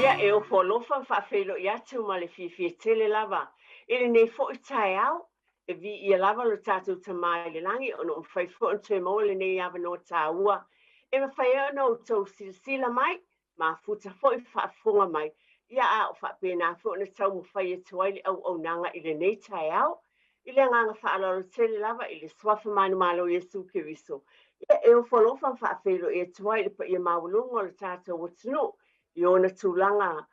Ia, e ofo alofa ma faafeiloai atu ma le fiafia tele lava i lenei foi taeao. E viia lava lo tatou Tama i le lagi ona ua mafai foi ona toe maua lenei avanoa taua e mafai ai ona outou silasila mai, mafuta foi faafofoga mai, ia a o faapena foi ona taumafai atu ai le auaunaga i lenei taeao. I le agaga faaaloalo tele lava i le Suafa manumalo o Iesu Keriso, ia e ofo alofa ma faafeiloai atu ai i le paia maualuga o le tatou atunuu i ona tulaga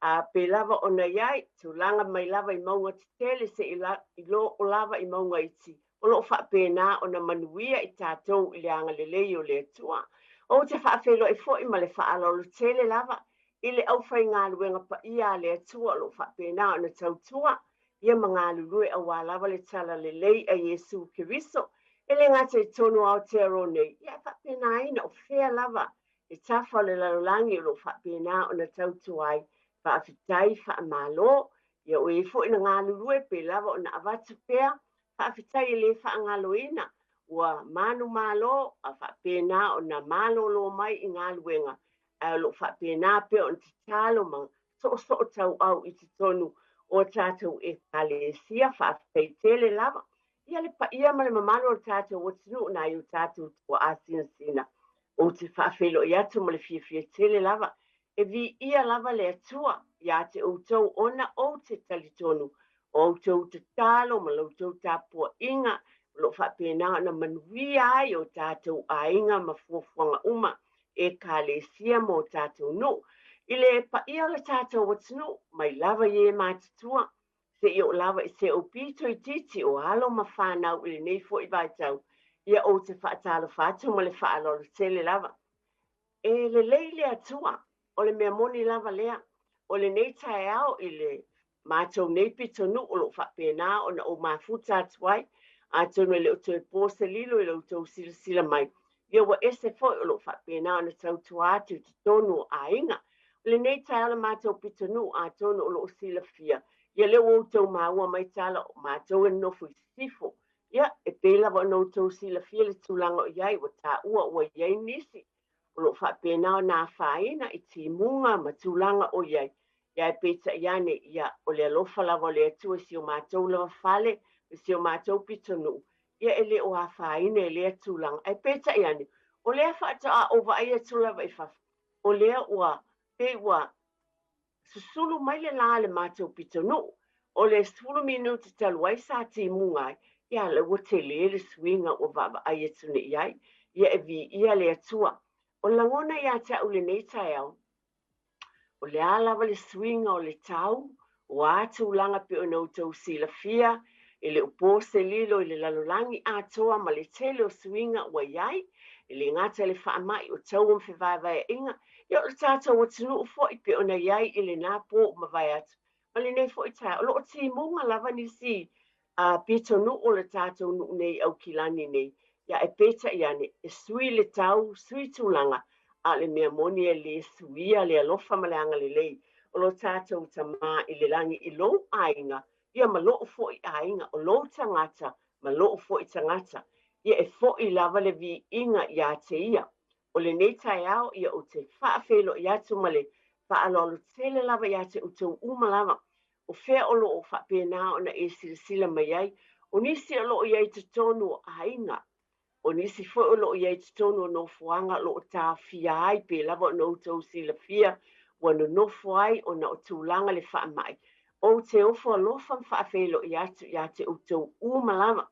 a pei lava ona i ai, tulaga mai lava i mauga tetele seia oo lava i mauga iti, o lo o faapena ona manuia i tatou i le agalelei o le Atua. Ou te faafeiloai foi ma le faaaloalo tele lava i le aufaigaluega paia a le Atua o lo o faapena ona tautua ia ma galulue aua lava le talalelei a Iesu Keriso, e le gata i totonu o Aotearoa nei, ia ae faapena o fea lava i tafa o le lalolagi o lo o faapena ona tautua ai. Faafetai, faamalo. Ia o e foi na galulue pe lava ona avatu pea, faafetai e le faagaloina, ua manumalo a faapena ona malolo mai i galuega, ae o lo o faapena pea ona tatalo ma soosoo tauau i totonu o tatou ekalesia. Faafetai tele lava. Ia le paia ma le mamalu o le tatou atunuu nai o tatou tuaasinasina. Ou te faafeiloai atu ma le fiafia tele lava. E viia lava le Atua ia te outou ona ou te talitonu o outou tatalo ma la outou tapuaiga o lo o faapena ona manuia ai o tatou aiga ma fuafuaga uma, ekalesia ma o tatou nuu. I le paia o le tatou atunuu, mai lava i e matutua, seia oo lava i se ou pito itiiti o alo ma fanau i lenei foi vaitau, ia ou te faatalofa atu ma le faaaloalo tele lava. E lelei le Atua, o le mea moni lava lea. O lenei taeao i le matou nei pitonuu o lo o faapena ona ou mafuta atu ai, atonu e le o toe po se lilo i lo outou silasila mai, ia ua ese foi o lo o faapena ona tautua atu i totonu o aiga. O lenei taeao le matou pitonuu atonu o lo o silafia, ia lea ua outou maua mai tala o matou e nonofo i sisifo. Ia, e pei lava ona outou silafia le tulaga o i ai, ua taua ua i ai nisi o lo o faapena ona afaina i timuga ma tulaga o i ai. Ia ae peitai ane, ia, o le alofa lava o le Atua i si o matou lava fale, i si o matou pitonuu, ia e le o afaina i lea tulaga. Ae peitai ane, o lea faatoa ou vaai atu lava i fafo, o lea ua pei ua susulu mai le la i le matou pitonuu. O le 10 minute talu ai sa timuga ai, ia lea ua tele le suiga ua vaavaai atu nei i ai. Ia e viia le Atua. O le lagona ia te au i lenei taeao, o le a lava le suiga o le tau, o a tulaga pei ona outou silafia, e le o po se lilo i le lalolagi atoa ma le tele o suiga ua i ai, e le gata i le faamai o taua ma fevaevaeaiga, ia o le tatou atunuu foi pei ona i ai i lena po ua mavae atu. Ma lenei foi taeao, o lo o timuga lava nisi pitonuu o le tatou nuu nei i Aukilani nei, ia ae peitai ane, e sui le tau, sui tulaga, a o le mea moni e le suia le alofa ma le agalelei o lo tatou Tama i le lagi i lou aiga, ia ma lou foi aiga, o lou tagata ma lou foi tagata. Ia e foi lava le viiga ia te ia. O lenei taeao, ia ou te faafeiloai atu ma le faaaloalo tele lava ia te outou uma lava. O fea o lo o faapena ona e silasila mai ai, o nisi o lo o i ai i totonu o aiga, o nisi foi o lo o i ai i totonu o nofoaga o lo o taofia ai, pei lava ona outou silafia, ua nonofo ai ona o tulaga le faamai. Ou te ofo alofa ma faafeiloai atu ia te outou uma lava.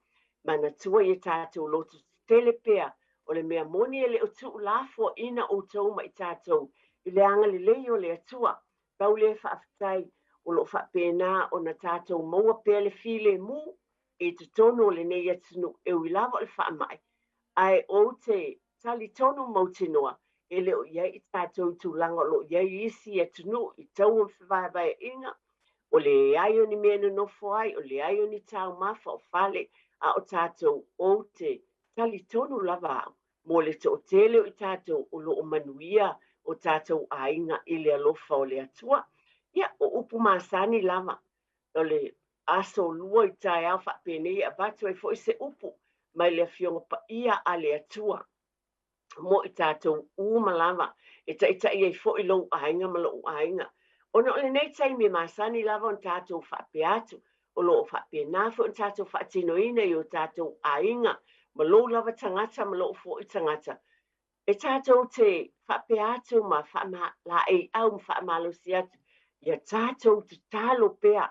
Manatua ia tatou loto tetele pea, o le mea moni e le o tuulafoaiina outou ma i tatou i le agalelei o le Atua. Pau lea faafetai o lo o faapena ona tatou maua pea le filemu i totonu o lenei atunuu e ui lava o le faamai, ae ou te talitonu mautinoa e le o i ai i tatou i tulaga o lo o i ai isi atunuu i taua ma fevaevaeaiga, o le leai o ni mea e nonofo ai, o le leai o ni taumafa o fale, a o tatou ou te talitonu lava au mo le toatele o i tatou o lo o manuia o tatou aiga i le alofa o le Atua. Ia, o upu masani lava, o le aso lua i taeao faapenei e avatu ai foi se upu mai le Afioga Paia a le Atua mo i tatou uma lava, e taitai ai foi lou aiga ma lou aiga. Ona o lenei taimi e masani lava ona tatou faapea atu, o lo o faapena foi ona tatou faatinoina i o tatou aiga ma lou lava tagata ma lou foi tagata. E tatou te faapea atu ma faalaeiau ma faamalosi atu, ia tatou tatalo pea,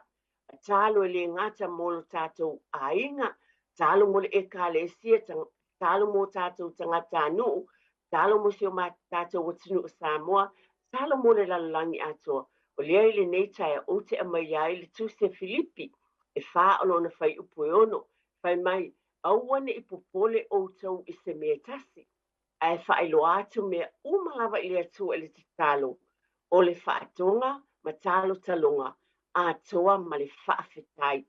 tatalo e le gata mo lo tatou aiga, tatalo mo le ekalesia, tatalo mo tatou tagatanuu, tatalo mo si o tatou atunuu o Samoa, tatalo mo le lalolagi atoa. O lea i lenei taeao ou te aumaia ai le tusi a Filipi e 4 o lona fuaiupu e 6, fai mai, aua ne i popole outou i se mea e tasi, ae faailoa atu mea uma lava i le Atua i le tatalo, o le faatoga ma talotaloga atoa ma le faafetai.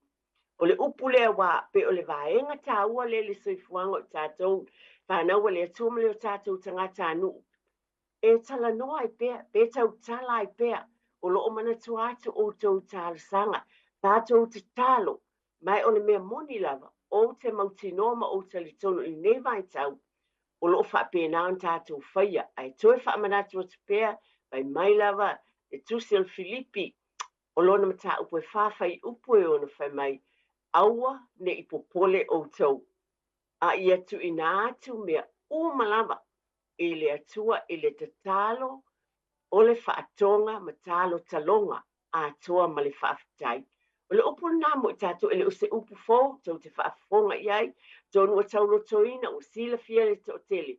O le upu lea ua pei o le vaega taua lea i le soifuaga o tatou fanau a le Atua ma le o tatou tagatanuu, e talanoa ai pea, pe tautala ai pea, o lo o manatua atu outou talosaga, tatou tatalo, mai o le mea moni lava, ou te mautinoa ma ou talitonu i lenei vaitau, o lo o faapena ona tatou faia, ae toe faamanatu atu pea, fai mai lava le tusi o le Filipi, o lona mataupu e 4 fuaiupu e 6 fai mai, aua ne i popole outou, a ia tuuina atu mea uma lava i le Atua i le tatalo, o le faatoga ma talotaloga atoa ma le faafetai. O le upu lena mo i tatou, e le o se upu fou, tou te faafofoga i ai, tonu ua taulotoina, ua silafia le toatele,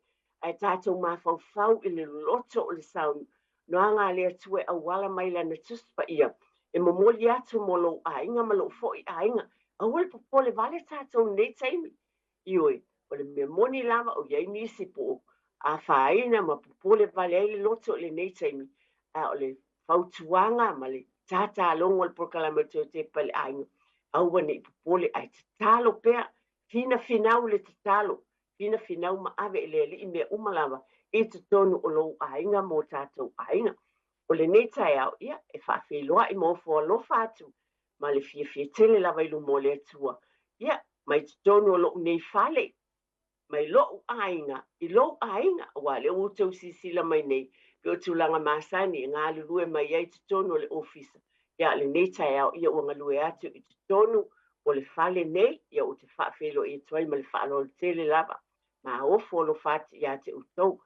ae tatou mafaufau i le loto o le saunoaga a le Atua e auala mai lana Tusi Paia, e momoli atu mo lou aiga ma lou foi aiga. Aua le popole vale tatou nei taimi. Ioe, o le mea moni lava o iai nisi po o afaina ma popole vale ai le loto i lenei taimi, a o le fautuaga ma le tatalogo o le polokalame o le Toe Tepa i le Aiga, aua ne i popole, ae tatalo pea, finafinau le tatalo, finafinau ma ave i le Alii mea uma lava i totonu o lou aiga mo tatou aiga. O lenei taeao, ia, e faafeiloai ma ofo alofa atu ma le fiafia tele lava i luma o le Atua. Ia, mai totonu o lou nei fale, mai lou aiga, i lou aiga, aua lea ua outou silasila mai nei, pe o tulaga masani e galulue mai ai totonu o le ofisa. Ia, lenei taeao, ia ua galue atu i totonu o le fale nei, ia ou te faafeiloai atu ai ma le faaaloalo tele lava, ma ofo alofa atu ia te outou.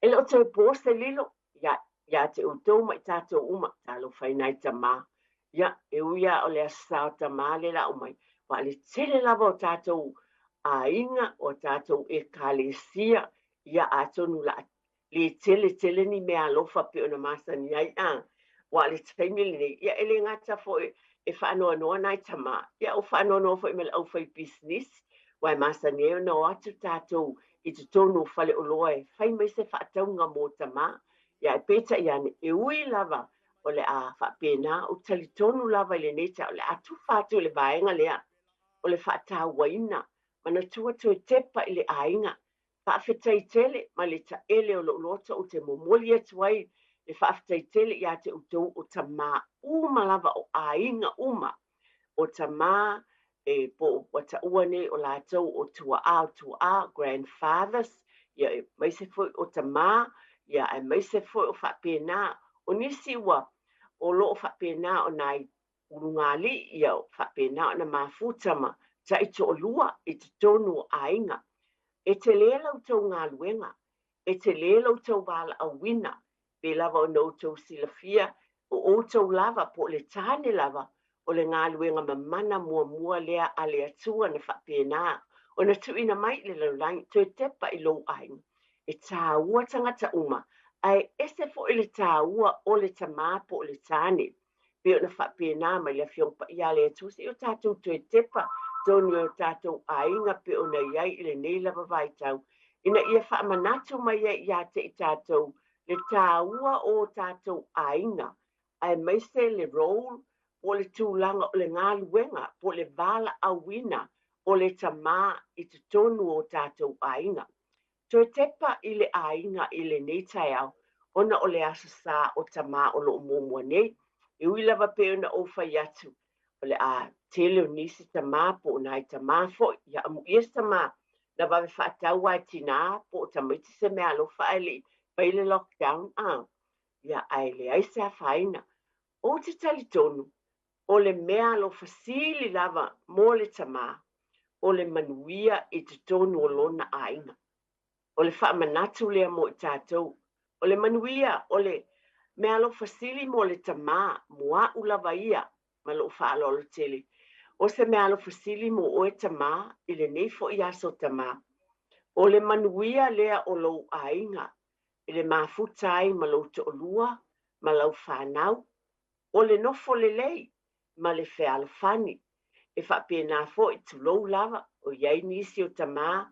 E le o toe po se lilo, ia te outou ma i tatou uma, talofa i nai tamā. Ia, e ui lava o le aso sa o tamā le lau mai, wa le tele lava o tatou aiga, o tatou ekalesia, ia atonu la le tele tele ni mea alofa pe ona masani ai a. Wa le taimi lenei, ia e le gata foi e faanoanoa nai tamā, ia o faanoanoa foi ma le aufai business, wa e masani ai ona o atu tatou i totonu o fale oloa e fai mai se faatauga mo tamā. Ia e peitai ane, e ui lava o le a faapena, o talitonu lava i lenei taeao, o le a tufa atu i le vaega lea, o le faatauaina, manatua toe tepa i le aiga, faafetai tele ma le taele o lou loto ou te momoli atu ai le faafetai tele ia te outou o tamā uma lava o aiga uma, o tamā e po ua taua nei o latou o tua'a o tua'a, grandfathers, ia aemaise foi o tamā, ia aemaise foi o faapena, o nisi ua o loo faapena o nai ulugalii, ia faapena ona mafuta ma taitoalua i totonu o aiga. E tele la outou galuega, e tele la outou valaauina, pe lava ona outou silafia, o outou lava po o le tane lava, o le galuega mamana muamua lea a le Atua na faapena, ona tuuina mai i le lalolagi, toe tepa i lou aiga. E tāua tagata uma, ae ese foi le tāua o le tamā po o le tane. Pe ona faapena mai le Afioga Paia a le Atua, seia o tatou toe tepa tonu e o tatou aiga pe ona i ai i lenei lava vaitau, ina ia faamanatu mai ai ia te i tatou le tāua o tatou aiga, aemaise le role po o le tulaga o le galuega, po o le valaauina o le tamā i totonu o tatou aiga. Toe tepa i le aiga i lenei taeao, ona o le aso sa o tamā o loo muamua nei. E ui lava pe ona ou fai atu, o le a tele o nisi tamā po o nai tamā foi, ia amuia se tamā, na vave faatau ai tinā po o tamaiti se mea alofa ae le i fai le lockdown a. Ia, ae leai se afaina. Ou te talitonu, o le mea alofa sili lava mo le tamā, o le manuia i totonu o lona aiga. O le faamanatu lea mo i tatou. O le manuia, o le mea alofa sili mo le tamā, mo a'u lava ia, ma lo'u faaaloalo tele. O se mea alofa sili mo oe tamā, i lenei fo'i aso tamā, o le manuia lea o lou aiga, i le mafuta ai ma lou to'alua ma lau fanau, o le nofo lelei ma le fealofani. E faapena fo'i, tulou lava, o i ai nisi o tamā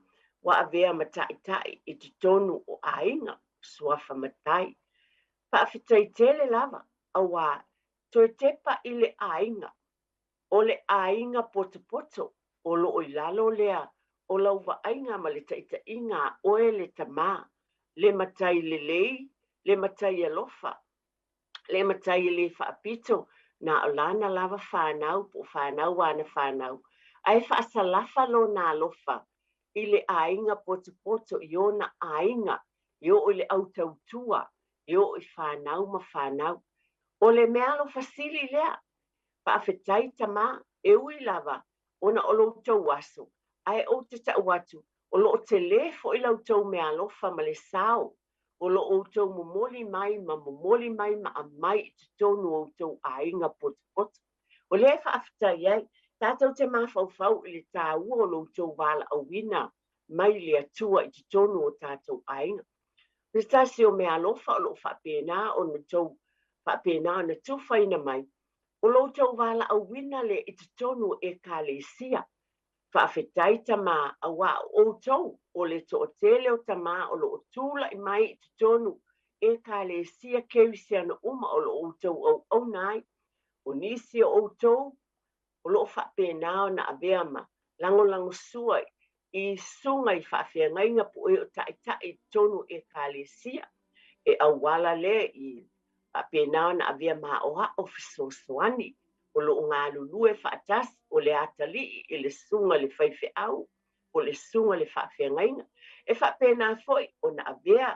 ua avea ma ta'ita'i i totonu o aiga, suafa matai. Faafetai tele lava, auā toe tepa i le aiga, o le aiga potopoto o loo i lalo lea o lau vaaiga ma le taitaiga a oe le tamā, le matai lelei, le matai alofa, le matai e lē faapito na o lana lava fanau po o fanau ana fanau, ae faasalafa lona alofa i le aiga potopoto, i ona aiga, e oo i le au tautua, e oo i fanau ma fanau. O le mea alofa sili lea. Faafetai tamā, e ui lava ona o lo outou aso, ae ou te ta'u atu, o loo telē fo'i la outou meaalofa ma le sao o loo outou momoli mai ma momoli mai ma aumai i totonu o outou aiga potopoto. O lea e faafetai ai, tatou te mafaufau i le tāua o lo outou valaauina mai le Atua i totonu o tatou aiga. O se tasi o meaalofa o loo faapena ona outou faapena ona tufaina mai, o lo outou valaauina lea i totonu o Ekalesia. Faafetai tamā, auā o outou o le toatele o tamā o loo tula'i mai i totonu Ekalesia Kerisiano uma o loo outou auauna ai. O nisi o outou o loo faapena ona avea ma lagolagosua i susuga i faafeagaiga po o e o ta'ita'i i totonu o Ekalesia, e auala lea i faapena ona avea ma aoa'o fesoasoani o loo galulue faatasi, o le atalii i le susuga i le faifeau po o le susuga i le faafeagaiga. E faapena foi ona avea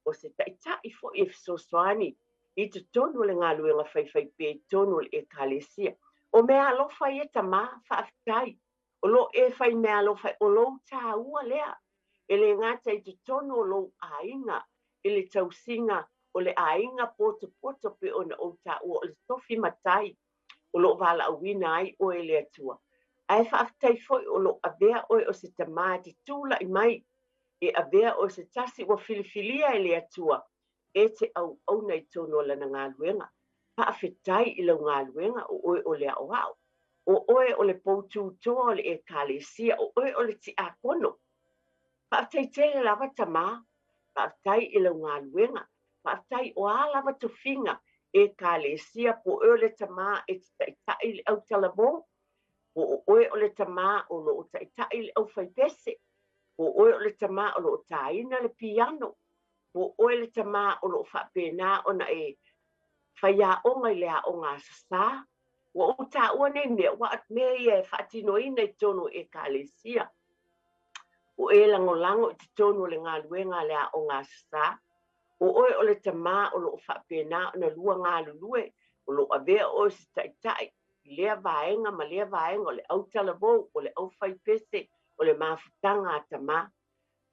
o se ta'ita'i fo'i e fesoasoani i totonu o le galuega faifaipea i totonu o le Ekalesia. O mea alofa ia tamā, faafetai. O loo e fai meaalofa, o lou tāua lea. E lē gata i totonu o lou aiga, i le tausiga o le aiga potopoto pe ona ou taua o le tofi matai o loo valaauina ai oe e le Atua. Ae faafetai foi o loo avea oe o se tamā e te tula'i mai, e avea oe se tasi ua filifilia e le Atua e te auauna i totonu o lana galuega. Faafetai i lau galuega, o oe o le aoao, o oe o le poututoa o le Ekalesia, o oe o le tiakono. Faafetai tele lava tamā, faafetai i lau galuega, faafetai o a lava tofiga Ekalesia, po o oe o le tamā e te ta'ita'i i le autalavō, po o oe o le tamā o loo ta'ita'i i le aufaipese, po o oe o le tamā o loo tāina le piano, po o oe le tamā o loo faapena ona e faiaoga i le aoga Aso Sa. Ua ou taua nei mea, ua mea ia e faatinoina i totonu o Ekalesia. O e lagolago i totonu o le galuega a le aoga Aso Sa, o oe o le tamā o loo faapena ona lua galulue, o loo avea oe o se ta'ita'i i lea vaega ma lea vaega, o le autalavou, o le aufaipese, o le mafutaga a tamā.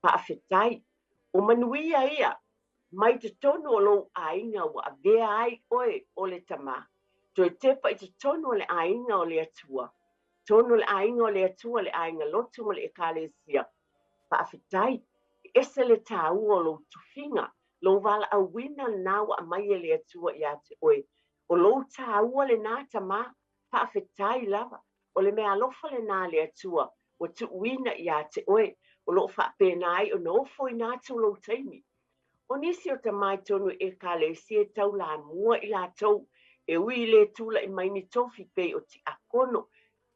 Faafetai. O manuia ia mai totonu o lou aiga ua avea ai oe o le tamā. Toe tepa i totonu o le aiga o le Atua, totonu o le aiga o le Atua, le aiga lotu ma le Ekalesia. Faafetai. E ese le tāua o lou tofiga, lou valaauina lenā ua aumai e le Atua ia te oe. O lou tāua lenā tamā, faafetai lava. O le meaalofa lenā a le Atua ua tuuina ia te oe, o loo faapena ai ona ofoina atu lou taimi. O nisi o tamā i totonu o Ekalesia e taulamua i latou, e ui i le tula'i mai ni tofi pei o tiakono,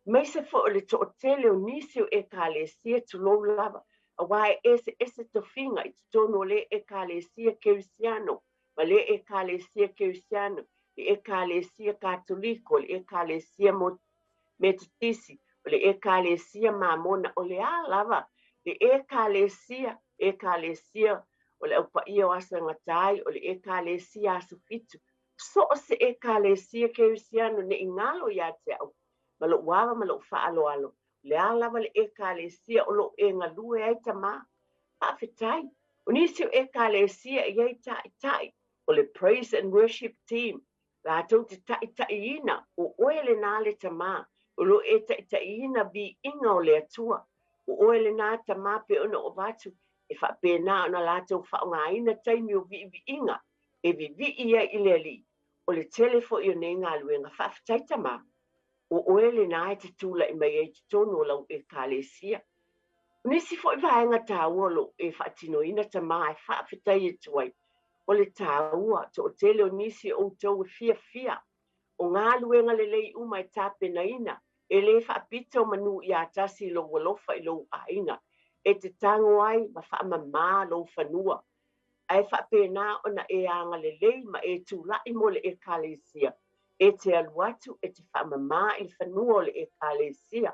aemaise foi o le toatele o nisi o Ekalesia, tulou lava, auā e eseese tofiga i totonu o le Ekalesia Kerisiano ma le Ekalesia Kerisiano, le Ekalesia Katoliko, le Ekalesia Metotisi, o le Ekalesia Mamona, o le a lava le Ekalesia, Ekalesia O le Au Paia o Aso e Gata ai, o le Ekalesia Aso Fitu, so o se ekalesia kerisiano, ne i galo ia te au ma lou ava ma lou faaaloalo, le a lava le ekalesia o loo e galue ai, tamā, faafetai. O nisi o ekalesia e i ai taʻitaʻi o le praise and worship team latou te taʻitaʻiina. O oe lenā le tamā o loo e taʻitaʻiina viiga o le Atua. O oe lenā, tamā, pe ona o avatu e faapena ona latou faaaogāina taimi o viiviiga e vivii ai i le Alii. O le tele foʻi o nei galuega, faafetai, tamā, o oe lenā e te tulaʻi mai ai totonu o lau ekalesia. O nisi foʻi vaega tāua o loo e faatinoina, tamā, e faafetai atu ai, o le tāua toʻatele o nisi o outou e fiafia o galuega lelei uma e tapenaina. E lē faapito manu iā tasi lou alofa i lou aiga e te tago ai ma faamamā lou fanua, ae faapena ona e agalelei ma e tulaʻi mo le ekalesia e te alu atu e te faamamā i le fanua o le ekalesia,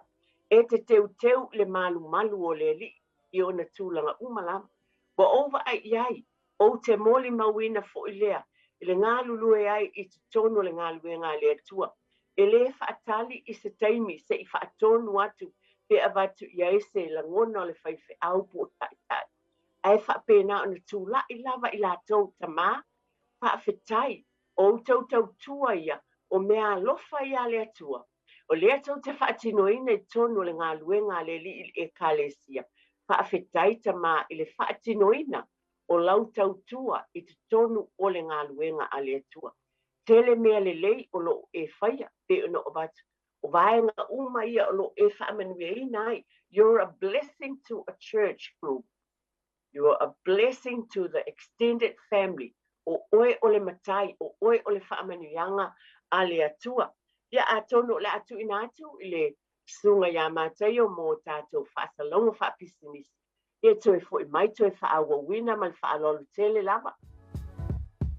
e te teuteu i le malumalu o le Alii i ona tulaga uma lava. Ua ou vaai i ai, ou te molimauina foʻi lea i le galulue ai i totonu o le galuega a le Atua. E lē faatali i se taimi seʻi faatonu atu pe avatu i ai se lagona o le faifeau po o taʻitaʻi, ae faapena ona tulaʻi lava i latou. Tamā, faafetai, o outou tautua ia, o mea alofa ia le Atua o lea tou te faatinoina i tonu o le galuega a le Alii i le ekalesia. Faafetai, tamā, i le faatinoina o lau tautua i totonu o le galuega a le Atua. Tele mea lelei o loo e faia pe ona o avatu o vaega uma ia o loo e faamanuiaina ai. You're a blessing to a church group, you're a blessing to the extended family. O oe o le matai, o oe o le faamanuiaga a le Atua. Ia, atonu o le a tuuina atu i le susuga iā Mataio mo tatou faasalauga faapisinisi. Ia toe foʻi mai toe faaauauina ma le faaaloalo tele lava.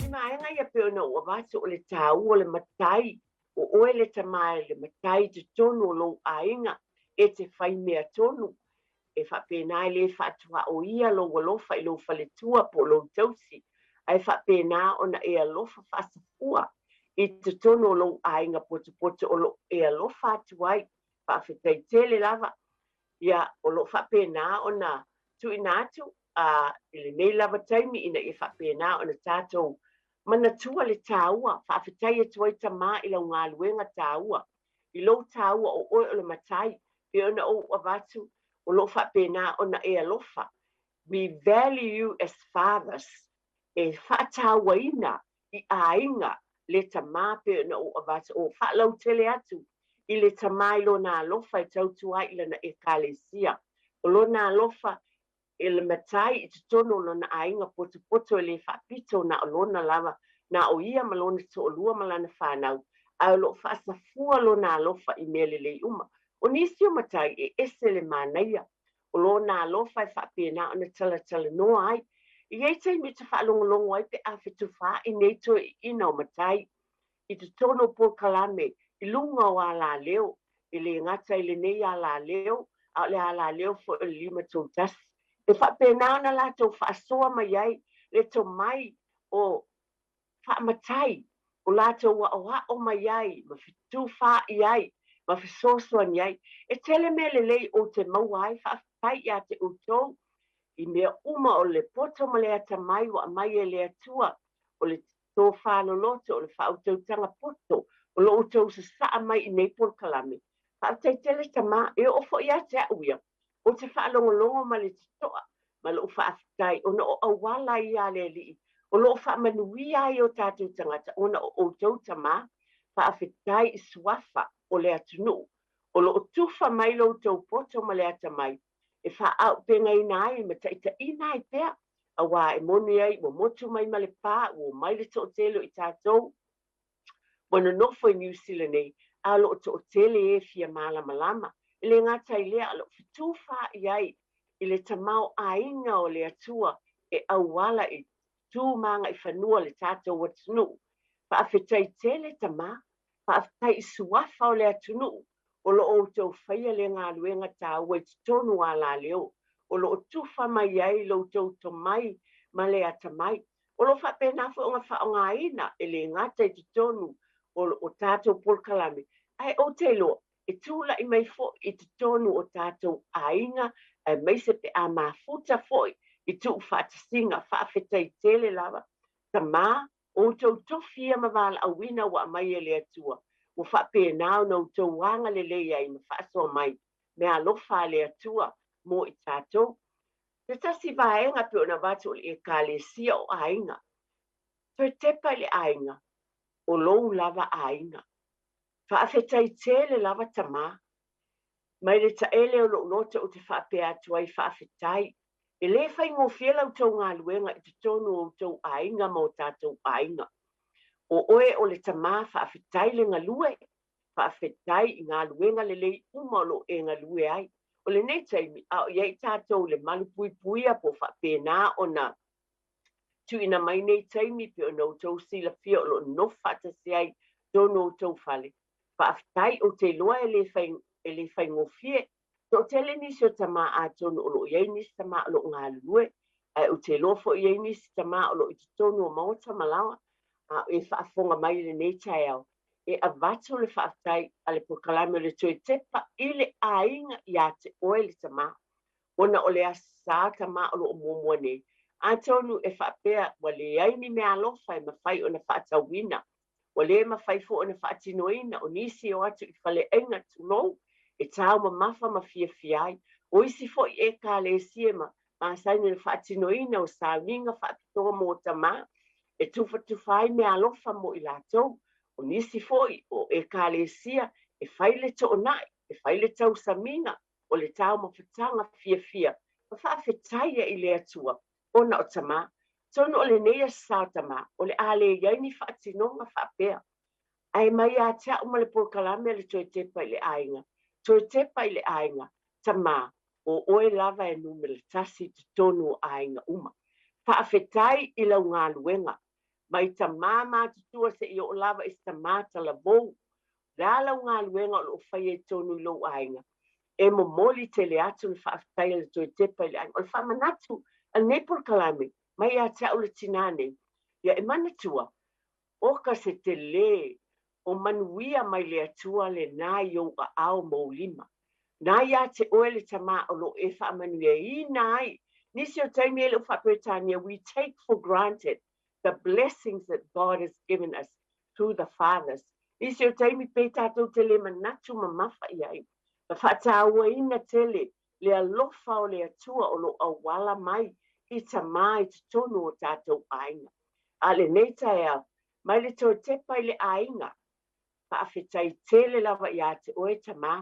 I maega ia pe ona ou avatu o le tāua o le matai, o oe le tamā i le matai totonu o lou aiga e te fai mea tonu e faapena e lē faatuaʻoia lou alofa i lou faletua po o lou tausi, ae faapena ona e alofa faasafua i totonu o lou aiga potopoto o loo e alofa atu ai. Faafetai tele lava. Ia, o loo faapena ona tuuina atu a i lenei lava taimi ina ia faapena ona tatou manatua le tāua. Faafetai atu ai, tamā, i lau galuega tāua, i lou tāua o oe o le matai pe ona ou avatu o loo faapena ona e alofa. We value you as fathers. E faatauaina i aiga le tamā pe ona ou avatu o faalautele atu i le tamā i lona alofa e tautua ai i lana ekalesia, o lona alofa e le matai i totonu o lona aiga potopoto. E lē faapito na o lona lava, na o ia ma lona toʻalua ma lana fanau, ae o loo faasafua lona alofa i mea lelei uma. O nisi o matai e ese le manaia o lona alofa e faapena ona talatalanoa ai. I ai taimi e te faalogologo ai pe a fetufaai nei toeaiina o matai i totonu o polokalame i luga o alaleo, e lē gata i lenei alaleo, a o le alaleo foʻi o le 531, e faapena ona latou faasoa mai ai le tomai o faamatai o latou aʻoaʻo mai ai ma fetufaai ai ma fesoasoani ai. E tele mea lelei ou te maua ai. Faafetai iā te outou i mea uma o le poto ma le atamai ua aumai e le Atua, o le tofā loloto, o le faautautaga poto o lo outou sasaa mai i nei polokalame. Faafetai tele, tamā. E oo foʻi ia te aʻu ia ou te faalogologo ma le totoa ma lou faafetai, ona o auala ia a le Alii o loo faamanuia ai o tatou tagata ona o outou, tamā. Faafetai i suafa o le atunuu o loo tufa mai lo outou poto ma le atamai e faaaupegaina ai ma taʻitaʻina ai pea, auā e moni ai ua motu mai ma le pā, ua mai le toʻatele o i tatou ua nonofo i Niu Sila nei, a o loo toʻatele e fia malamalama. E lē gata i lea, o loo fetufaai ai i le tamaoaiga o le Atua e auala i tu magaifanua le tatou atunuu. Faafetai tele, tamā. Faafetai i suafa o le atunuu o loo outou faia le galuega tāua i totonu alaleo o loo tufa mai ai lo outou tomai ma le atamai. O lo o faapena foi ona faaaogaina e le gata i totonu o tatou polokalame, ae ou te iloa e tulai mai foi i totonu o tatou aiga, aemaise pe a mafuta foi i tuufaatasiga. Faafetai tele lava, tamā, o outou tofi ia ma valaauina ua aumai e le Atua, ua faapena ona outou agalelei ai ma faasoa mai meaalofa a le Atua mo i tatou. Se tasi vaega pei ona avatu o le Ekalesia o aiga. Toe tepa i le aiga, o lou lava aiga. Faafetai tele lava tamā. Mai le taele o lou loto ou te faapea atu ai faafetai. E le faigofie la outou galuega i totonu o outou aiga ma o tatou aiga. O oe o le tamā, faafetai le galue, faafetai i galuega lelei uma o lo o e galue ai. O lenei taimi, a o i ai tatou i le malupuipuia po o faapena ona tuuina mai nei taimi pei ona outou silafia o lo o nofo faatasi ai totonu o outou fale. Faafetai, ou te iloa e le faigofie. Toatele nisi o tamā atonu o lo o i ai nisi tamā o lo o galulue, ae ou te iloa foi i ai nisi tamā o lo o i totonu o maota ma laoa, a o e faafofoga mai i lenei taeao. E avatu le faafetai a le polokalame o le Toe Tepa i le aiga ia te oe le tamā, ona o le Aso Sa tamā o lo o muamua nei. Atonu e faapea ua leai ni meaalofa e mafai ona faatauina, ua le mafai foi ona faatinoina, o nisi e o atu i faleaiga, tulou, e taumamafa ma fiafia ai. O isi foi Ekalesia ma masani ona faatinoina o sauniga faapitoa mo tamā, e tufatufa ai meaalofa mo i latou. O nisi foi o Ekalesia e fai le toonai, e fai le tausamiga, o le taumafataga fiafia, ma faafetaia i le Atua ona o tamā. Atonu o lenei Aso Sa o tamā, o le a le i ai ni faatinoga faapea. Ae mai ia te au ma le polokalame a le Toe Tepa i le Aiga, Toe Tepa i le Aiga, tamā, o oe lava e numera tasi i totonu o aiga uma. Faafetai i lau galuega. Mai tamā matutua seia oo lava i se tamā talavou. O le a lau galuega o lo o faia i totonu i lou aiga? E momoli tele atu le faafetai a le Toe Tepa i le Aiga. O le faamanatu a lenei polokalame, mai ia te au le tinā nei, ia e manatua, o ka se tele o manuia mai le Atua lenā i ou aao ma ou lima. Na ia te oe le tamā o lo o e faamanuiaina ai. Nisi o taimi e le o faa-Peretania, we take for granted the blessings that God has given us through the fathers. Nisi o taimi pei tatou te le manatu mamafa i ai, ma faatauaina tele le alofa o le Atua o lo o auala mai i tamā i totonu o tatou aiga. A lenei taeao, mai le toe tepa i le aiga, faafetai tele lava ia te oe tamā,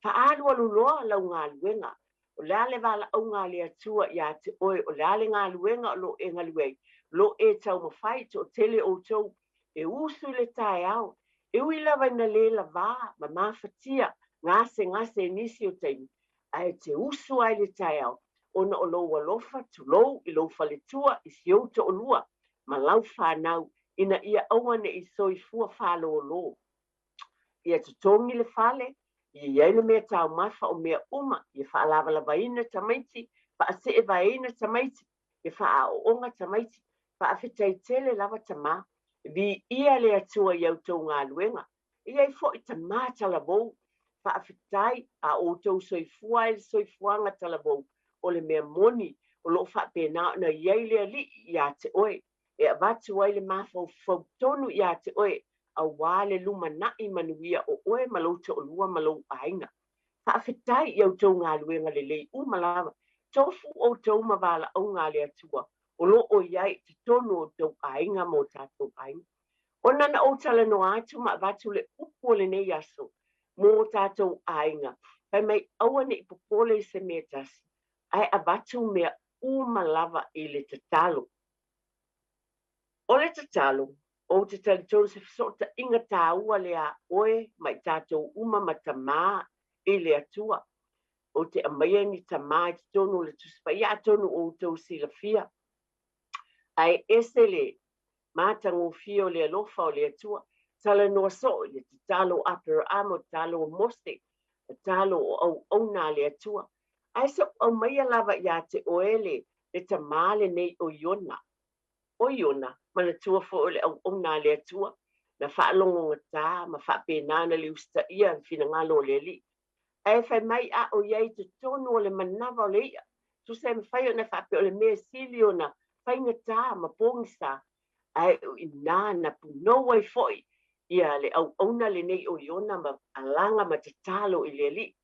faaalualu loa lau galuega. O le a le valaauga a le Atua ia te oe, o le a le galuega o lo o e galue ai, o lo o e taumafai, toatele outou e usu i le taeao, e ui lava ina le lavā ma mafatia gasegase i nisi o taimi, ae te usu ai le taeao, ona o lou alofa, tulou i lou faletua, i si ou toalua ma lau fanau, ina ia aua ne i soifua fālōlō. Ia totogi le fale, ia i ai le mea taumafa o mea uma, ia faalavalavaina tamaiti, faaseevaeina tamaiti, ia faaaooga tamaiti. Faafetai tele lava tamā, viia le Atua i a outou galuega. E i ai foi tamā talavou, faafetai a outou soifua ai le soifuaga talavou, o le mea moni o lo o faapena ona i ai le Alii ia te oe, e avatu ai le mafaufau tonu ia te oe, auā le lumanai manuia o oe ma lou toalua ma lou aiga. Faafetai i a outou galuega lelei uma lava, tofu outou ma valaauga a le Atua o lo o i ai i totonu o outou aiga ma o tatou aiga. Ona na ou talanoa atu ma avatu le upu o lenei aso mo o tatou aiga, fai mai aua ne i popole i se mea tasi, ae avatu mea uma lava i le tatalo. O le tatalo, ou te talitonu se fesootaiga tāua lea a oe ma i tatou uma ma tamā i le Atua. Ou te aumaia ni tamā i totonu o le Tusi Paia, atonu o outou silafia, ae ese le matagofie o le alofa o le Atua. Talanoa soo i le tatalo o Aperaamo, tatalo o Mose, tatalo o auauna a le Atua. Ae se i ou aumaia lava ia te oe le Le tamā lenei o Iona. O Iona, manatua foi o le auauna a le Atua, na faalogogata ma faapena ona le usitaia le finagalo o le Alii. Ae fai mai a o i ai i totonu o le manava o le i'a, tusa e mafai ona faapea o le mea e sili ona faigata ma pogisa, ae o i ina na punou ai foi ia le auauna lenei o Iona ma alaga ma tatalo i le Alii.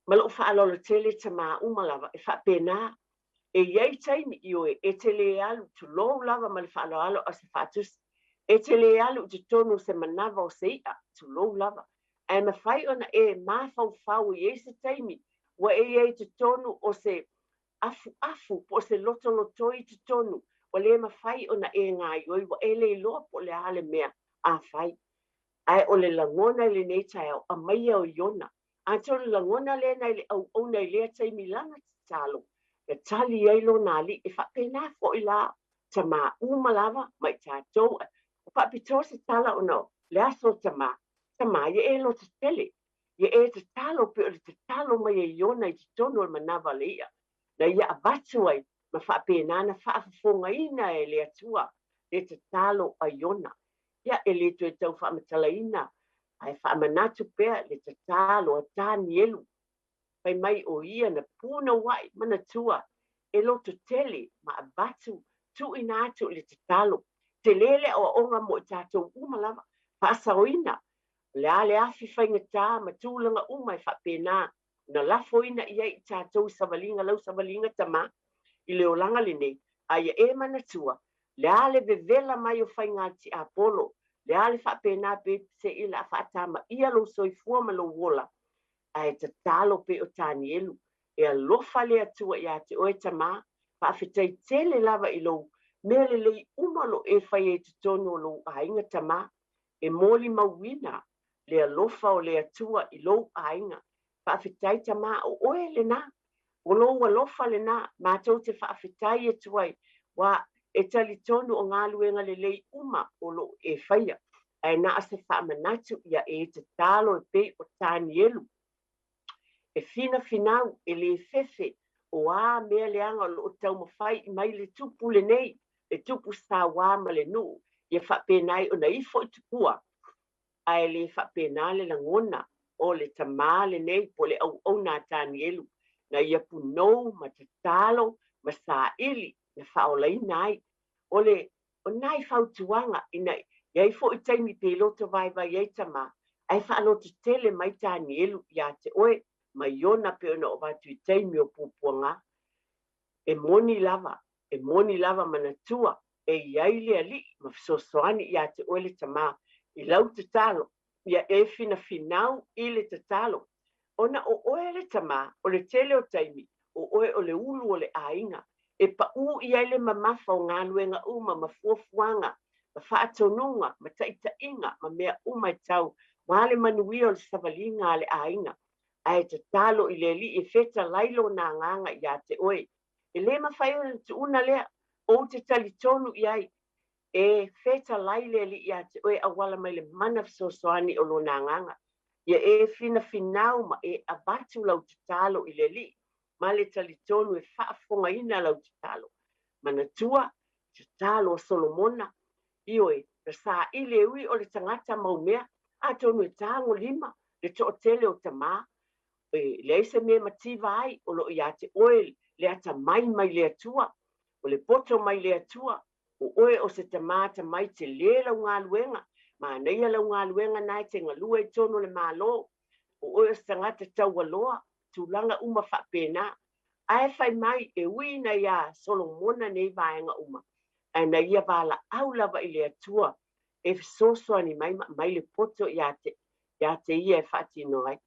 Ma lou faaaloalo tele tamā uma lava, e faapena. E i ai taimi, ioe, e te le alu, tulou lava ma le faaaloalo a o se faatusi, e te le alu i totonu o se manava o se i'a, tulou lava, ae mafai ona e mafaufau e i ai se taimi ua e i ai i totonu o se afuafu po o se lotolotoi i totonu ua le mafai ona e gaoioi, ua e le iloa po o le a le mea a fai. Ae o le lagona i lenei taeao, aumaia o Iona. Atonu lagona lea nai le auauna i lea taimi i lana tatalo, na tali ai lona alii. E faapena foi la tamā uma lava ma i tatou. Ua faapitoa se tala ona o le aso o tamā, tamā ia e loto tele, ia e tatalo pei o le tatalo mai e Iona i totonu o le manava o le i'a, na ia avatu ai ma faapena na faafofogaina e le Atua le tatalo a Iona. Ia, e le toe tau faamatalaina, ae faamanatu pea le tatalo a Tanielu, fai mai o ia na punouai manatua e loto tele ma avatu tuuina atu i le tatalo. Tele le aoaoga mo i tatou uma lava, faasaoina o le a le afi faigata ma tulaga uma e faapena ona lafoina i ai i tatou i savaliga, lau savaliga tamā i le olaga lenei, a ia e manatua le a le vevela mai o faiga tiapolo, le a le faapena pe seia o le a faatamaia lou soifua ma lou ola, ae tatalo pei o Tanielu, e alofa le Atua iā te oe tamā, faafetai tele lava i lou mea lelei uma o lo o e faia i totonu o lou aiga tamā, e molimauina le alofa o le Atua i lou aiga. Faafetai tamā, o oe lenā, o lou alofa lenā, matou te faafetai atu ai, ua e talitonu o galuega lelei uma o lo o e faia, ae na o se faamanatu ia e tatalo e pei o Tanielu, e finafinau, e le fefe, o a mea leaga o lo o taumafai mai le tupu lenei, le tupu sauā ma le nuu, ia faapena ai ona ifo i tupua, ae le faapena le lagona o le tamā lenei po o le auauna a Tanielu, na ia punou ma tatalo ma saili na faaolaina ai. O le o nai fautuaga ina i ai foi taimi pe loto vaivai ai tamā, ae faalototele mai Tanielu iā te oe ma Iona pei ona oo atu i taimi o puapuaga. E moni lava, e moni lava manatua e i ai le Alii ma fesoasoani iā te oe le tamā i lau tatalo, ia e finafinau i le tatalo. Ona o oe le tamā, o le tele o taimi, o oe o le ulu o le aiga, e paū i ai le mamafa o galuega uma ma fuafuaga ma faatonuga ma taitaiga ma mea uma e tau aua le manuia o le savaliga a le aiga. Ae tatalo i le Alii e fetalai lona agaga iā te oe. E le mafai ona tuuna lea, ou te talitonu i ai, e fetalai le Alii iā te oe auala mai le mana fesoasoani o lona agaga. Ia e finafinau ma e avatu lau tatalo i le Alii, ma le talitonu e faafofogaina lau tatalo. Manatua, tatalo a Solomona, ioe, na saili e ui o le tagata mau mea, atonu e tagolima le toatele o tamā, e leai se mea e mativa ai, o lo o ia te oe le atamai mai le Atua, o le poto mai le Atua, o oe o se tamā atamai telē lau galuega, manaia lau galuega na e te galue i totonu o le Malo, o oe o se tagata taualoa, tulaga uma faapena. Ae fai mai, e ui ina iā Solomona nei vaega uma, ae na ia valaau lava i le Atua e fesoasoani mai ma aumai le poto ia te, ia te ia e faatino ai.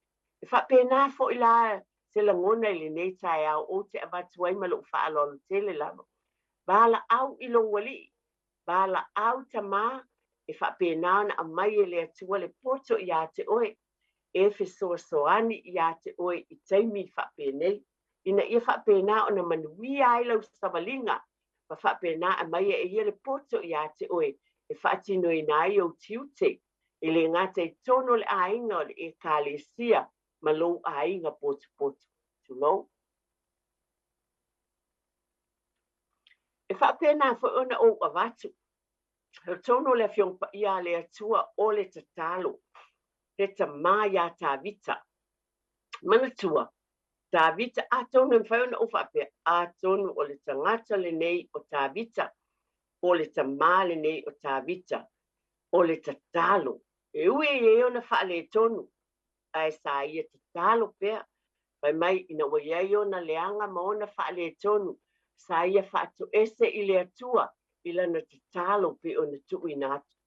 E faapena foi la se lagona i lenei taeao ou te avatu ai ma lou faaaloalo tele lava. Valaau i lou alii, valaau tamā, e faapena ona aumai e le Atua le poto ia te oe e fesoasoani ia te oe i taimi faapenei, ina ia faapena ona manuia ai lau savaliga, ma faapena aumai e ia le poto ia te oe e faatinoina ai ou tiute, e le gata i totonu o le aiga o le Ekalesia ma lou aiga potopoto. Tulou. E faapena foi ona ou avatu i totonu o le Afioga Paia a le Atua o le tatalo, le tama ia Tavita. Manatua, Tavita, atonu e mafai ona ou faapea, atonu o le tagata lenei o Tavita, o le tama lenei o Tavita, o le tatalo. E ui e i ai ona faaletonu, ae sa ia tatalo pea. Fai mai ina ua i ai ona leaga ma ona faaletonu, sa ia faatoese i le Atua i lana tatalo pei ona tuuina atu.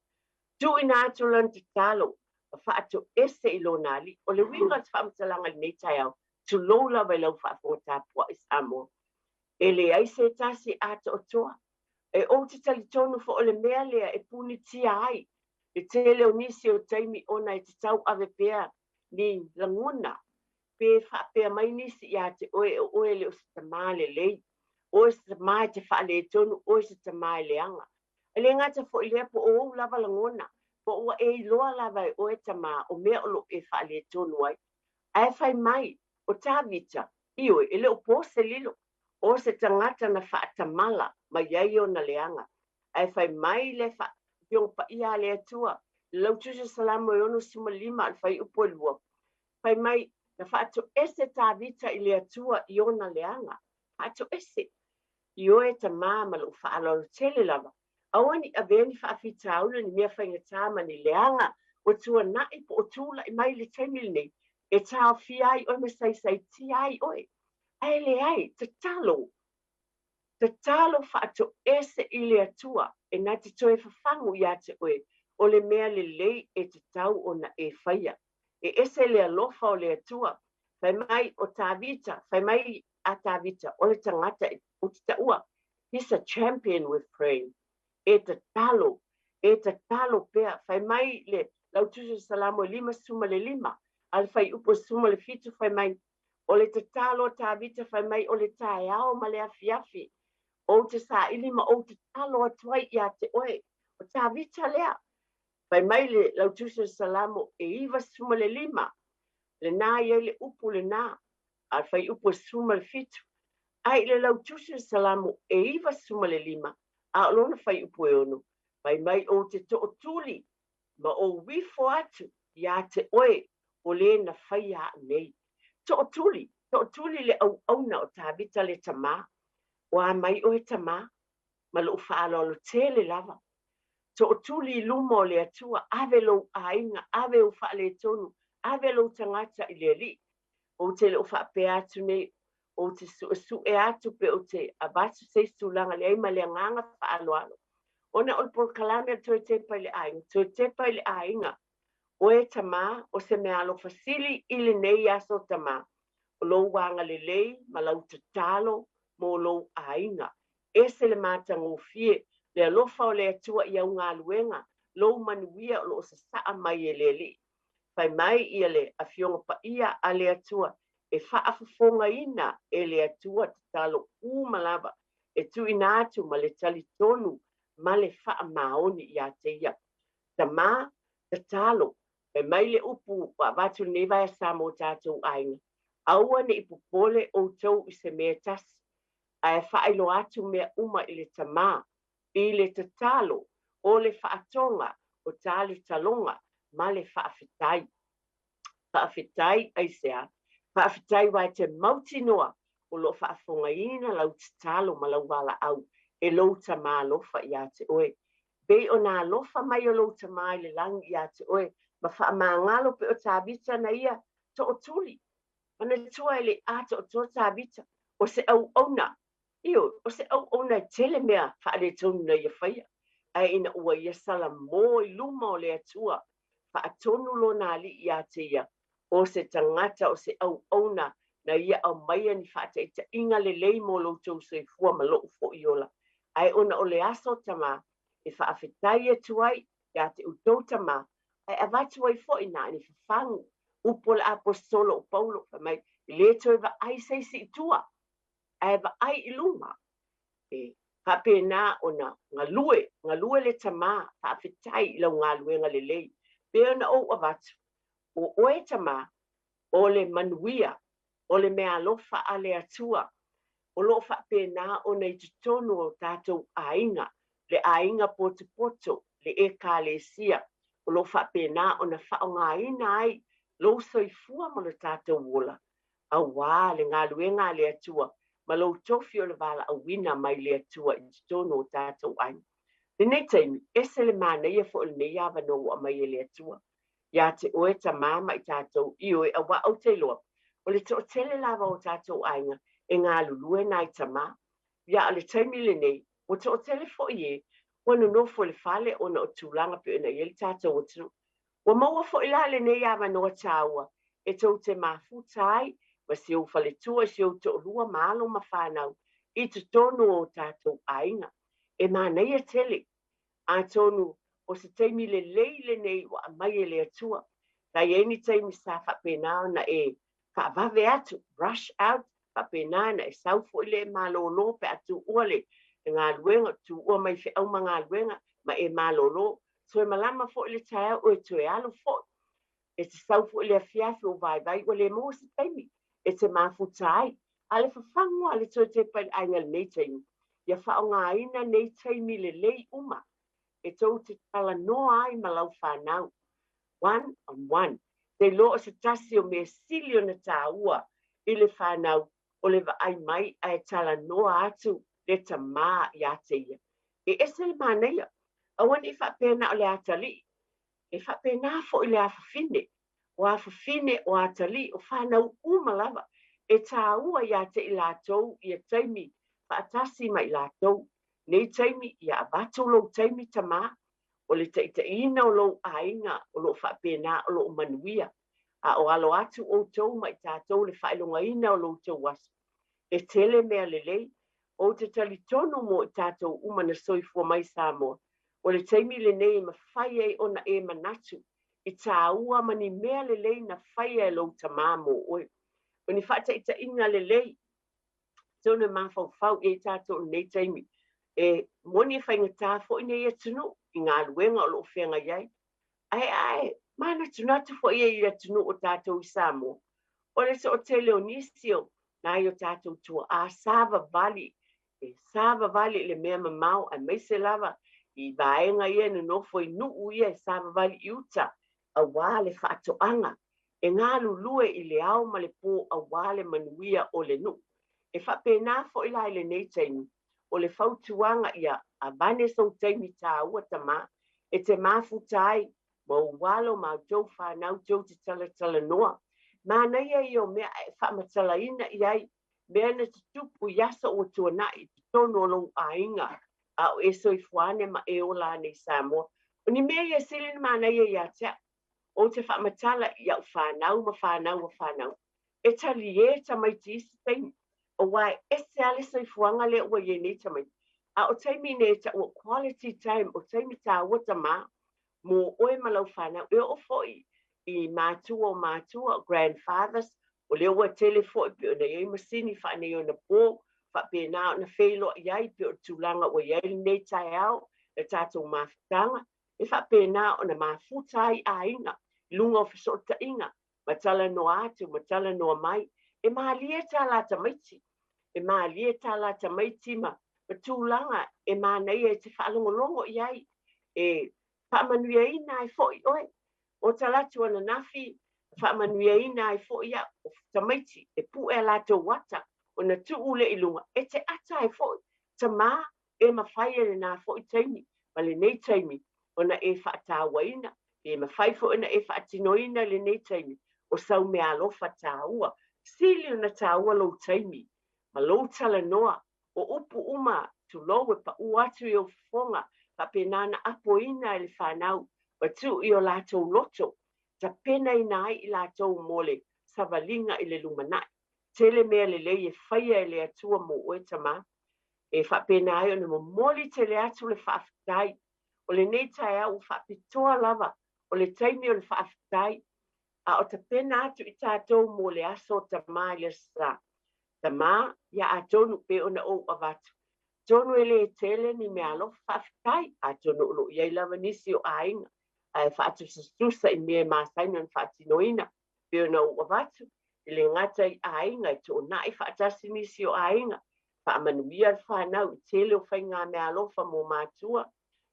Tuuina atu lana tatalo, ma faatoese i lona Alii. O le uiga o se faamatalaga i lenei taeao, tulou lava i lau faafofoga tapuai Samoa. E leai se tasi atoatoa. E ou te talitonu foi o le mea lea e punitia ai le tele o nisi o taimi ona e tatau ave pea ni lagona pe faapea mai nisi ia te oe o oe le o se tamā lelei, oe se tamā e te faaletonu, oe se tamā e leaga. E le gata foi lea po o ou lava lagona, po ua e iloa lava e oe tamā o mea o lo o e faaletonu ai. Ae fai mai, o Tavita, ioe, e le o po se lilo, o se tagata na faatamala mai ai ona leaga. Ae fai mai le Afioga Paia a le Atua, le Lautusi o Salamo e 65 a le fuaiupu e 2, fai mai, na faatoese Tavita i le Atua i ona leaga. Faatoese. Ioe tamā ma lou faaaloalo tele lava. Aua ne i avea ni faafitauli o ni mea faigata ma ni leaga ua tuanai po o tulai mai i le taimi lenei e taofia ai oe ma saisaitia ai oe. Ae leai, tatalo. Tatalo faatoese i le Atua e na te toe fafagu ia te oe o le mea lelei e tatau ona e faia. E ese le alofa o le Atua. Fai mai o Tavita, fai mai a Tavita, o le tagata ou te taua, he's a champion with praying. E tatalo, e tatalo pea. Fai mai le Lautusi o Salamo e 55, a le fuaiupu e 17, fai mai, o le tatalo a Tavita, fai mai, o le taeao ma le afiafi, ou te saili ma ou tatalo atu ai ia te oe. O Tavita lea. Fai mai le Lautusi o Salamo e 95, lena i ai le upu lena, a le fuaiupu e 17. Ae i le Lautusi o Salamo e 95, a o lona fuaiupu e 6, fai mai ou te tootuli ma ou ifo atu ia te oe o le na faia au nei. Tootuli, tootuli le auauna o Tavita le tamā. O a mai oe tamā, ma lou faaaloalo tele lava. Tootuli i luma o le Atua, ave lou aiga, ave ou faaletonu, ave lou tagata i le Alii. Ou te le o faapea atu nei, ou te suesue atu pe ou te avatu se isi tulaga leai ma le agaga faaaloalo. Ona o le polokalame a le Toe Tepa i le Aiga, Toe Tepa i le Aiga, oe tamā, o se meaalofa sili i lenei aso tamā, o lou agalelei ma lau tatalo mo lou aiga. Ese le matagofie, le alofa o le Atua i au galuega, lou manuia o lo o sasaa mai e le Alii. Fai mai ia le Afioga Paia a le Atua, e faafofogaina e le Atua tatalo uma lava e tuuina atu ma le talitonu ma le faamaoni ia te ia. Tamā, tatalo, fai mai le upu ua avatu lenei vaiaso mo tatou aiga, aua ne i popole outou i se mea e tasi, ae faailoa atu mea uma i le tamā, i le tatalo, o le faatoga, o tā le taloga, ma le faafetai. Faafetai aisea? Faafetai aua e te mautinoa o lo o faafofogaina lau tatalo ma lau valaau e lou tamā alofa ia te oe. Pei ona alofa mai o lou tamā i le lagi ia te oe ma faamagalo pei o Tavita na ia tootuli. Manatua e le i atoatoa Tavita, o se auauna, ioe, o se auauna e tele mea faaletonu na ia faia. Ae ina ua ia salamo i luma o le Atua, faatonu lona Alii ia te ia, o se tagata, o se auauna na ia aumaia ni faataitaiga lelei mo lo outou soifua ma lou foi ola. Ae ona o le aso tamā, e faafetai atu ai ia te outou tamā, ae avatu ai foi na o ni fafagu. Upu o le Aposetolo o Paulo, fai mai, e le toe vaai se isi i tua, ae vaai i luma. E faapena ona galue, galue le tamā, faafetai i lau galuega lelei. Pei ona ou avatu, o oe tamā, o le manuia, o le meaalofa a le Atua. O lo o faapena ona i totonu o tatou aiga, le aiga potopoto, le Ekalesia, o lo o faapena ona faaaogaina ai lou soifua ma lo tatou ola, auā le galuega a le Atua ma lou tofi o le valaauina mai le Atua i totonu o tatou aiga. Lenei taimi, ese le manaia foi o lenei avanoa ua aumai e le Atua ia te oe tamā ma i tatou, ioe, auā ou te iloa, o le toatele lava o tatou aiga e galulue nai tamā. Ia, a o le taimi lenei, ua toatele foi e ua nonofo i le fale ona o tulaga pei ona i ai le tatou atunuu. Ua maua foi la lenei avanoa taua e tou te mafuta ai ma si ou faletua i si ou toalua ma alo ma fanau i totonu o tatou aiga. E manaia tele. Atonu o se taimi lelei lenei ua aumai e le Atua. Sa i ai ni taimi sa faapena ona e faavave atu, rush out, faapena ona e sau foi le malōlō pe a tuua le galuega, tuua mai feau ma galuega ma e malōlō. Toe malama foi le taeao ua e toe alu foi. E te sau foi i le afiafi ua vaivai ua le maua se taimi e te mafuta ai. A o le fafagu lava o le toe tepa i le aiga i lenei taimi, ia faaaogaina nei taimi lelei uma e tou te talanoa ai ma lau fanau, one on one. Te iloa o se tasi o mea sili ona taua i le fanau o le vaai mai ae talanoa atu le tamā ia te ia. E ese le manaia. Aua ne i faapea na o le atalii. E faapena foi le afafine. O afafine, o atalii, o fanau uma lava. E taua ia te i latou ia taimi faatasi ma i latou. Nei taimi, ia avatu lou taimi tamā, o le taitaiina o lou aiga o lo o faapena o lo o manuia. A o alo atu outou ma i tatou le faailogaina o lo outou aso. E tele mea lelei. Ou te talitonu mo i tatou uma na soifua mai Samoa, o le taimi lenei e mafai ai ona e manatu i tāua ma ni mea lelei na faia e lou tamā mo oe. O ni faataitaiga lelei, atonu e mafaufau i ai tatou i lenei taimi. E moni e faigata foi nei atunuu i galuega o lo o feagai ai. Ae a e manatunatu foi i ai i le atunuu o tatou i Samoa, o le toatele o nisi o nai o tatou tuaa savavali, e savavali i le mea mamao, aemaise lava i vaega ia e nonofo i nuu ia e savavali i uta, auā le faatoaga, e galulue i le ao ma le pō auā le manuia o le nuu. E faapena foi la i lenei taimi, o le fautuaga ia avane sou taimi tāua tamā e te mafuta ai ma ou alo ma outou fanau tou te talatalanoa. Manaia ia o mea ae faamatalaina i ai mea na tutupu i aso ua tuanai i totonu o lou aiga a o e soifua ane ma e ola ane i Samoa. O ni mea ia e sili ona manaia ia te au. Ou te faamatala i au fanau ma fanau a fanau. E talie tamaiti i isi taimi, aua e ese lava le soifuaga lea ua i ai nei tamaiti. A o taimi nei e taua quality time, o taimi taua tamā mo oe ma lau fanau. E oo foi i matua o matua, grandfathers, o lea ua tele foi pei ona i ai masini faaneionapo, faapena ona feiloai ai pei o le tulaga ua i ai lenei taeao, le tatou mafutaga, e faapena ona mafuta ai aiga i luga o fesootaiga ma talanoa atu ma talanoa mai. E malie tā la tamaiti, e malie tā la tamaiti ma tulaga e manaia e te faalogologo i ai, e faamanuiaina ai foi oe. O talaatu ananafi, faamanuiaina ai foi au, o tamaiti e pue a latou ata, ona tuu lea i luga, e te ata ai foi, tamā, e mafai e lenā foi taimi ma lenei taimi ona e faatauaina, pe mafai foi ona e faatinoina i lenei taimi, o sau meaalofa taua. Sili ona taua lou taimi ma lou talanoa, o upu uma, tulou, e paʻu atu i ou fofoga, faapena ona apoina e le fanau ma tuu i o latou loto, tapenaina ai i latou mo le savaliga i le lumanai. Tele mea lelei e faia e le Atua mo oe tamā, e faapena ai ona momoli tele atu le faafetai. O lenei taeao ua faapitoa lava o le taimi o le faafetai, a o tapena atu i tatou mo le aso o tamā i le Aso Sa. Tamā, ia atonu pei ona ou avatu, atonu e le tele ni meaalofa faafetai, atonu o lo o i ai lava nisi o aiga ae faatusatusa i mea e masani ona faatinoina, pei ona ou avatu, e le gata i aiga e toonai faatasi nisi o aiga, Faamanuia le fanau i tele o faigameaalofa mo matua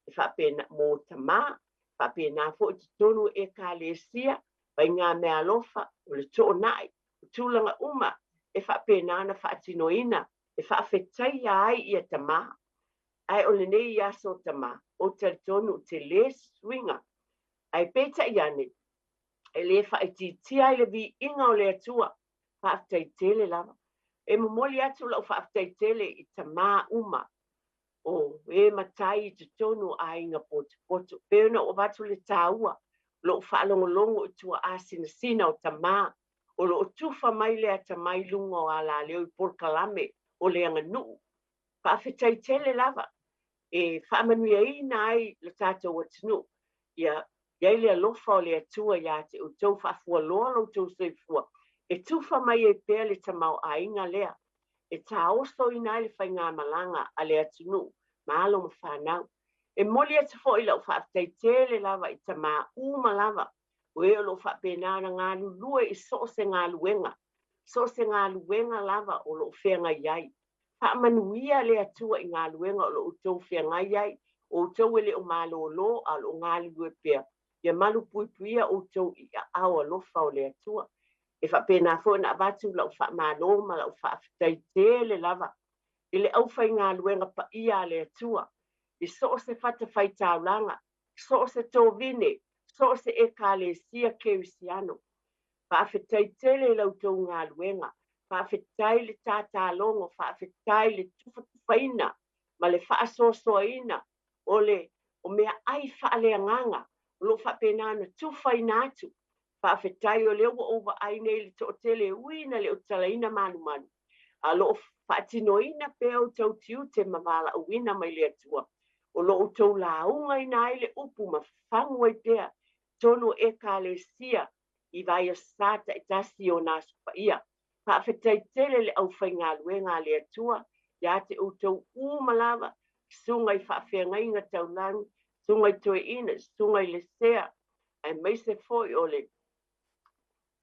e faapena mo tamā, faapena foi totonu o Ekalesia, faigameaalofa o le toonai, o tulaga uma e faapena ona faatinoina e faafetaia ai ia tamā. Ae o lenei aso o tamā, ou te talitonu o tele se suiga. Ae peitai ane, e le faaitiitia ai le viiga o le Atua. Faafetai tele lava. E momoli atu lau faafetai tele i tamā uma o e matai i totonu o aiga potopoto. Pei ona ou avatu le taua, lou faalogologo i tuaa sinasina o tamā, o loo tufa mai le atamai i luga o alaleo i polokalame o le aganuu. Faafetai tele lava e faamanuiaina ai le tatou atunuu. Ia iai le alofa o le Atua ia te outou, faafualoa lo outou soifua e tufa mai ai pea le tamaoaiga lea e taosoina ai le faigamalaga a le atunuu ma alo ma fanau. E momoli atu foi lau faafetai tele lava i tamā uma lava o e o loo faapena ona galulue i so o se galuega, so o se galuega lava o loo feagai ai. Faamanuia le Atua i galuega o lo outou feagai ai, o outou e le o malōlō a o loo galulue pea. Ia malupuipuia outou i aao alofa o le Atua. E faapena foi ona avatu lau faamalo ma lau faafetai tele lava i le aufaigaluega paia a le Atua i so o se fatafaitaulaga, so o se tovine, so o se Ekalesia Kerisiano. Faafetai tele i la outou galuega, faafetai le tatalogo, faafetai le tufatufaina ma le faasoasoaina o le o meaai faaleagaga o loo faapena ona tufaina atu. Faafetai o lea ua ou vaai nei i le toatele, ui ina le o tatalaina malumalu, a o loo faatinoina pea outou tiute ma valaauina mai le Atua, o lo outou laugaina ai le upu ma fagu ai pea totonu o Ekalesia i vaiaso taitasi o na aso paia. Faafetai tele le aufaigaluega a le Atua ia te outou uma lava, susuga i faafeagaiga taulagi, susuga i toeaina, susuga i le sea, aemaise foi o le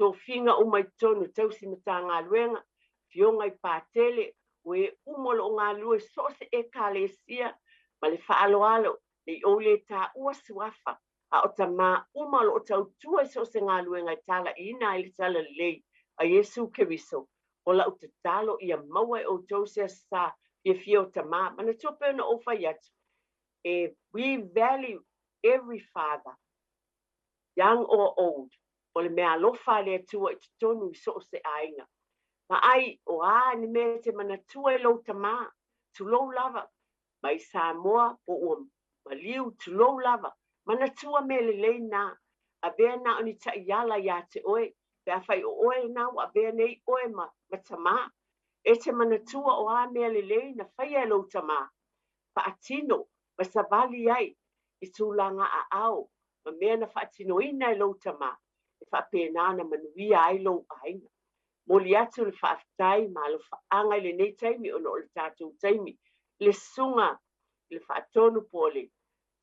tofiga uma i totonu tausi Matagaluega, afioga i patele, o e uma o loo galulue so o se Ekalesia ma le faaaloalo. Nei ou le taua suafa, a o tamā uma o loo tautua i so o se galuega e talaiina ai le talalelei a Iesu Keriso. O lau tatalo ia maua e outou se aso sa fiafia o tamā. Manatua pei ona ou fai atu, e we value every father, young or old. O le mea alofa a le Atua i totonu i so o se aiga. Vaai o a ni mea e te manatua i lou tamā, tulou lava, mai Samoa po ua maliu, tulou lava, manatua mea lelei na, avea na o ni taiala ia te oe, pe afai o oe na ua avea nei oe ma tamā. E te manatua o a mea lelei na faia e lou tamā, faatino ma savali ai i tulaga aao ma mea na faatinoina e lou tamā, e faapena ona manuia ai lou aiga. Moli atu le faafetai ma alofaaga i lenei taimi ona o le tatou taimi, le susuga i le faatonu po o le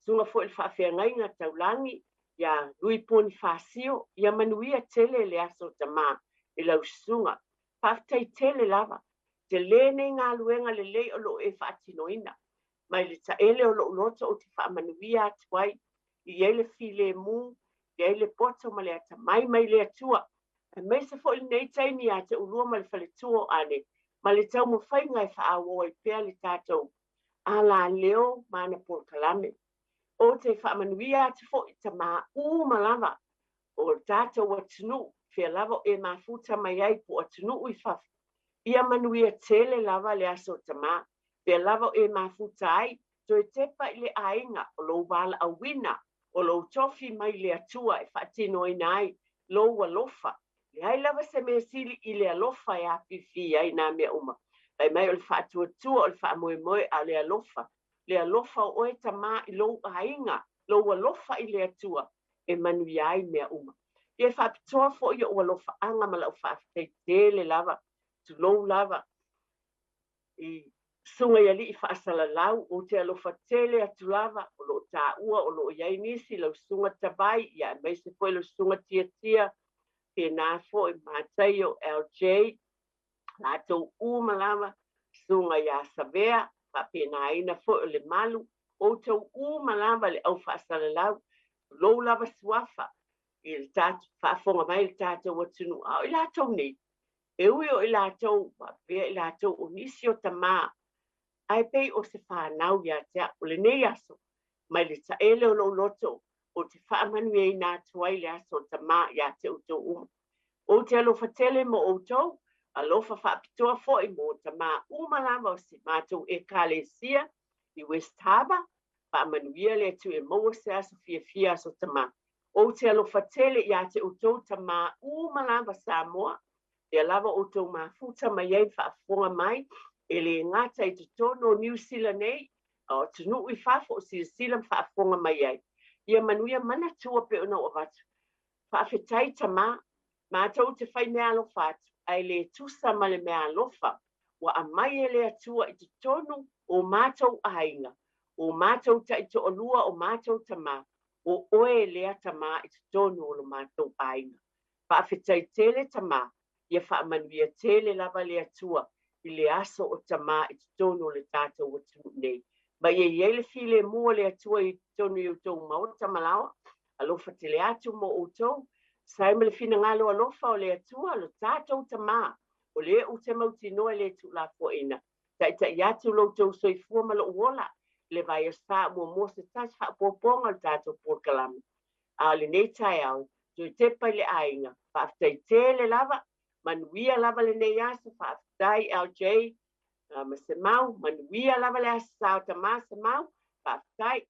susuga foi i le faafeagaiga taulagi ia Lui Ponifasio. Ia manuia tele le aso tamā i lau susuga. Faafetai tele lava. Tele nei galuega lelei o loo e faatinoina. Mai le taele o lou loto ou te faamanuia atu ai, i ai le filemu, i ai le poto ma le atamai mai le Atua. Aemaise foi lenei taimi ia te ulua ma le faletua o Ane, ma le taumafaiga e faaauau ai pea le tatou alaleo ma ana polokalame. Ou te faamanuia atu foi tamā uma lava o le tatou atunuu, fea lava o e mafuta mai ai po o atunuu i fafo. Ia manuia tele lava le aso tamā, fea lava o e mafuta ai, toe tepa i le aiga o lou valaauina, o lou tofi mai le Atua e faatinoina ai lou alofa. Leai lava se mea sili i le alofa e afifi ai nā mea uma. Fai mai o le faatuatua, o le faamoemoe, a o le alofa. Le alofa o oe tamā i lou aiga, lou alofa i le Atua e manuia ai mea uma. Ia faapitoa foi ou alofaaga ma lau faafetai tele lava, tulou lava, i susuga i alii faasalalau, ou te alofa tele atu lava, o loo taua o loo iai nisi, lau susuga Tavai, ia aemaise foi lau susuga Tiatia, pena foi Mataio, LJ, latou uma lava, Susuga ia Savea, faapenaina foi o Lemalu, outou uma lava le au faasalalau, tulou lava suafa i le tatou faafofoga mai le tatou atunuu. A o i latou nei, e ui o i latou faapea i latou o nisi o tamā, ae pei o se fanau ia te a'u. O lenei aso, mai le taele o lou loto, ou te faamanuiaina atu ai le aso o tamā ia te outou uma. Ou te alofa tele mo outou, alofa faapitoa foi mo tamā uma lava o si matou Ekalesia i West Harbour. Faamanuia le Atua e maua se aso fiafia, aso tamā. Ou te alofa tele ia te outou tamā uma lava Samoa, lea lava outou mafuta mai ai faafofoga mai, e le gata i totonu o Niu Sila nei, a o atunuu i fafo o silasila ma faafofoga mai ai. Ia manuia manatua pei ona ou avatu. Faafetai tamā, matou te fai meaalofa atu, ae le tusa ma le meaalofa ua aumai e le Atua i totonu o matou aiga, o matou taitoalua, o matou tamā, o oe lea tamā i totonu o lo matou aiga. Faafetai tele tamā, ia faamanuia tele lava le Atua i le aso o tamā i totonu o le tatou atunuu nei. Ma ia i ai le filemu o le Atua i totonu i outou maota ma laoa, alofa tele atu mo outou, sa ai ma le finagalo alofa o le Atua, lo tatou tamā, o le ou te mautinoa e le tuulafoaiina. Taitai atu lo outou soifua ma lou ola, i le vaiaso muamua se tasi faaopoopoga o le tatou polokalame. A o lenei taeao, toe tepa i le aiga, faafetai tele lava, manuia lava lenei aso, faafetai LJ ma Semau, manuia lava le aso sa o tamā Semau, faafetai.